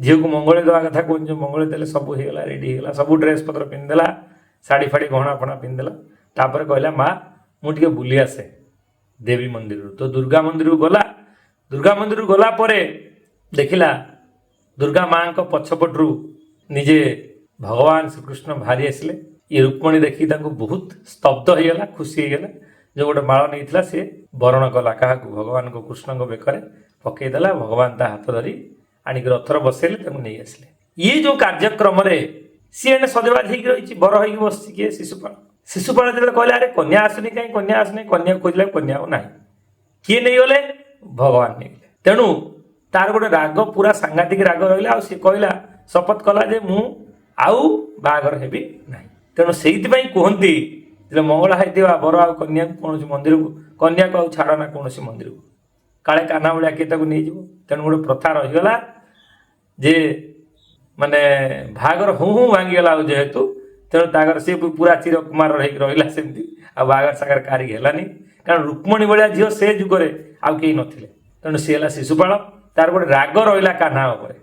ଝିଅକୁ ମଙ୍ଗଳି ଦେବା କଥା କୁହନ୍ତି, ଯେଉଁ ମଙ୍ଗଳି ଦେଲେ ସବୁ ହେଇଗଲା, ରେଡ଼ି ହେଇଗଲା, ସବୁ ଡ୍ରେସ୍ ପତ୍ର ପିନ୍ଧିଦେଲା, ଶାଢ଼ୀ ଫାଢ଼ୀ ଗହଣା ଫଣା ପିନ୍ଧିଦେଲା। ତାପରେ କହିଲା, ମା, ମୁଁ ଟିକେ ବୁଲି ଆସେ ଦେବୀ ମନ୍ଦିରରୁ। ତ ଦୁର୍ଗା ମନ୍ଦିରକୁ ଗଲା। ଦୁର୍ଗା ମନ୍ଦିରକୁ ଗଲା ପରେ ଦେଖିଲା ଦୁର୍ଗା ମାଙ୍କ ପଛପଟରୁ ନିଜେ ଭଗବାନ ଶ୍ରୀକୃଷ୍ଣ ବାହାରି ଆସିଲେ। ଇଏ ରୁକ୍ମଣୀ ଦେଖିକି ତାଙ୍କୁ ବହୁତ ସ୍ତବ୍ଧ ହେଇଗଲା, ଖୁସି ହେଇଗଲା। ଯେଉଁ ଗୋଟେ ମାଳ ନେଇଥିଲା, ସେ ବରଣ କଲା। କାହାକୁ? ଭଗବାନଙ୍କ, କୃଷ୍ଣଙ୍କ ବେକରେ ପକେଇଦେଲା। ଭଗବାନ ତା ହାତ ଧରି ଆଣିକି ରଥରେ ବସେଇଲେ, ତାକୁ ନେଇ ଆସିଲେ। ଇଏ ଯେଉଁ କାର୍ଯ୍ୟକ୍ରମରେ ସିଏ ଏଣେ ସଜବାଜ ହେଇକି ରହିଛି, ବର ହେଇକି ବସିଛି। କିଏ? ଶିଶୁପାଳ। ଶିଶୁପାଳ ଯେତେବେଳେ କହିଲେ, ଆରେ, କନ୍ୟା ଆସୁନି କାହିଁ? କନ୍ୟା ଆସୁନି? କନ୍ୟାକୁ ଖୋଜିଲା, କନ୍ୟା ଆଉ ନାହିଁ। କିଏ ନେଇଗଲେ? ଭଗବାନ ନେଇଗଲେ। ତେଣୁ ତାର ଗୋଟେ ରାଗ, ପୁରା ସାଂଘାତିକ ରାଗ ରହିଲା। ଆଉ ସିଏ କହିଲା, ଶପଥ କଲା ଯେ ମୁଁ ଆଉ ବାହାଘର ହେବି ନାହିଁ। ତେଣୁ ସେଇଥିପାଇଁ କୁହନ୍ତି ଯେ ମଙ୍ଗଳା ହେଇଥିବା ବର ଆଉ କନ୍ୟାକୁ କୌଣସି ମନ୍ଦିରକୁ, କନ୍ୟାକୁ ଆଉ ଛାଡ଼ ନା କୌଣସି ମନ୍ଦିରକୁ, କାଳେ କାହ୍ନା ଭଳିଆ କିଏ ତାକୁ ନେଇଯିବ। ତେଣୁ ଗୋଟେ ପ୍ରଥା ରହିଗଲା ଯେ ମାନେ ବାହାଘର ହୁଁ ହୁଁ ଭାଙ୍ଗିଗଲା। ଆଉ ଯେହେତୁ ତେଣୁ ତାଙ୍କର ସିଏ ପୁରା ଚିରକୁମାର ହେଇକି ରହିଲା ସେମିତି, ଆଉ ବାହାଘର ସାଘର କାହାରିକି ହେଲାନି। କାରଣ ରୁକ୍ମଣୀ ଭଳିଆ ଝିଅ ସେ ଯୁଗରେ ଆଉ କେହି ନଥିଲେ। ତେଣୁ ସିଏ ହେଲା ଶିଶୁପାଳ। ତାର ଗୋଟେ ରାଗ ରହିଲା କାହ୍ନା ଉପରେ।